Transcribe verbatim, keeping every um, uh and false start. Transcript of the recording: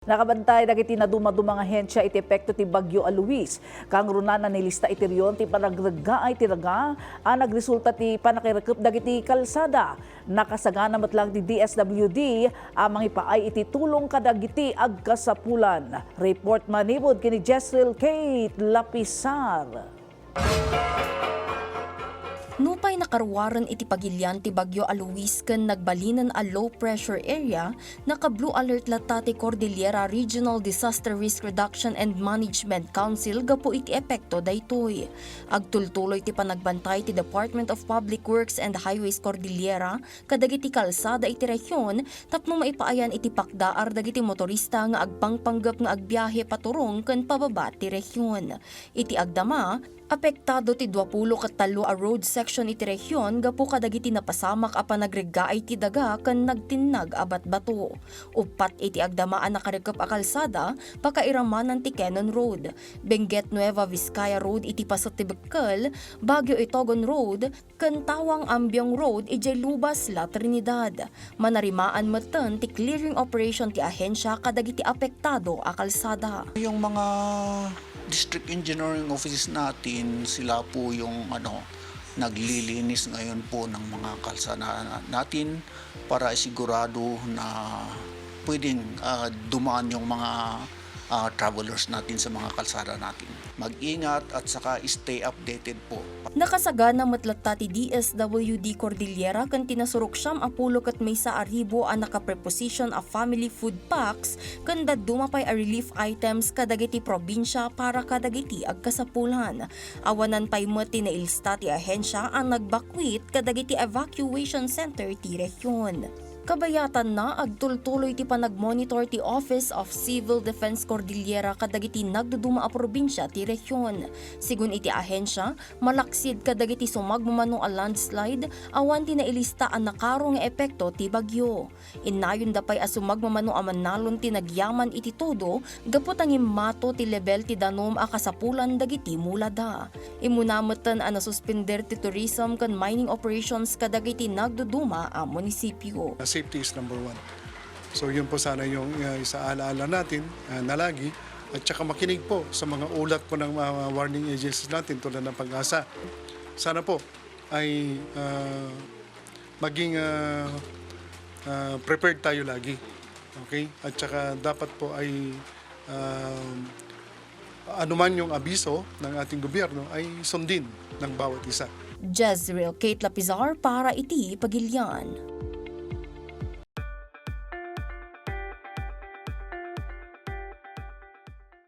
Nakabantay dagiti nadumaduma nga ahensia iti epekto ti Bagyo a Luis. Kangrunana, nilista iti rehiyon ti panagreggaay ti daga a nagresulta ti pannakairekep dagiti kalsada. Nakasagana met lang ti D S W D a mangipaay iti tulong kadagiti agkasapulan. Report manipud ken ni Jezreel Kate Lapisar. Nupay nakaruaren iti pagilian ti Bagyo a Luis ken nagbalinen a low pressure area, naka-blue alert latta ti Cordillera Regional Disaster Risk Reduction and Management Council gapu iti epekto daytoy. Agtultuloy ti panagbantay ti Department of Public Works and Highways Cordillera kadagiti kalsada iti rehiyon tapno maipaayan iti pakdaar dagiti motorista nga agpangpanggep nga agbiahe paturong ken pababa ti rehiyon. Iti agdama, apektado ti duapulo ket tallo a road section iti rehiyon gapu kadagiti napasamak a panagreggaay ti daga ken nagtinnag a batbato. Uppat iti agdama a nakarekep a kalsada, pakairamanan ti Cannon Road, Benguet Nueva Vizcaya Road iti paset ti Bekkel, Baguio Itogon Road, ken Tawang Ambiong Road idiay lubas La Trinidad. Manarimaan metten ti clearing operation ti ahensia kadagiti apektado a kalsada. Yung mga district engineering offices natin, sila po yung ano, naglilinis ngayon po ng mga kalsada natin para isigurado na pwedeng, ah, dumaan yung mga, ah, travelers natin sa mga kalsada natin. Mag-ingat at saka stay updated po. Nakasagana met latta ti D S W D Cordillera ken ti nasurok siam a pulo ket maysa a ribu a nakapreposition a family food packs ken dadduma pay a relief items kadagiti probinsia para kadagiti agkasapulan. Awanan pay met ti nailista ti ahensia a nagbakwit kadagiti evacuation center ti rehiyon. Kabayatanna, agtultuloy ti panagmonitor ti Office of Civil Defense Cordillera kadagiti nagduduma a probinsia ti rehiyon. Sigun iti ahensia, malaksid kadagiti sumagmamano a landslide, awan ti nailista a nakaro nga epekto ti bagyo. Innayonda pay a sumagmamano a mannalon ti nagyaman iti todo gapu ta ngimmato ti lebel ti danum a kasapulan dagiti mulada. Immuna metten a nasuspender ti tourism ken mining operations kadagiti nagduduma a munisipio. Safety is number one. So, yun po sana yung, uh, isaalaala natin, uh, na lagi. At saka makinig po sa mga ulat po ng mga warning agencies natin tulad ng PAGASA. Sana po ay, uh, maging, uh, uh, prepared tayo lagi. Okay? At saka dapat po ay, um, anuman yung abiso ng ating gobyerno ay sundin ng bawat isa. Jezreel Kate Lapizar para iti Pagilian.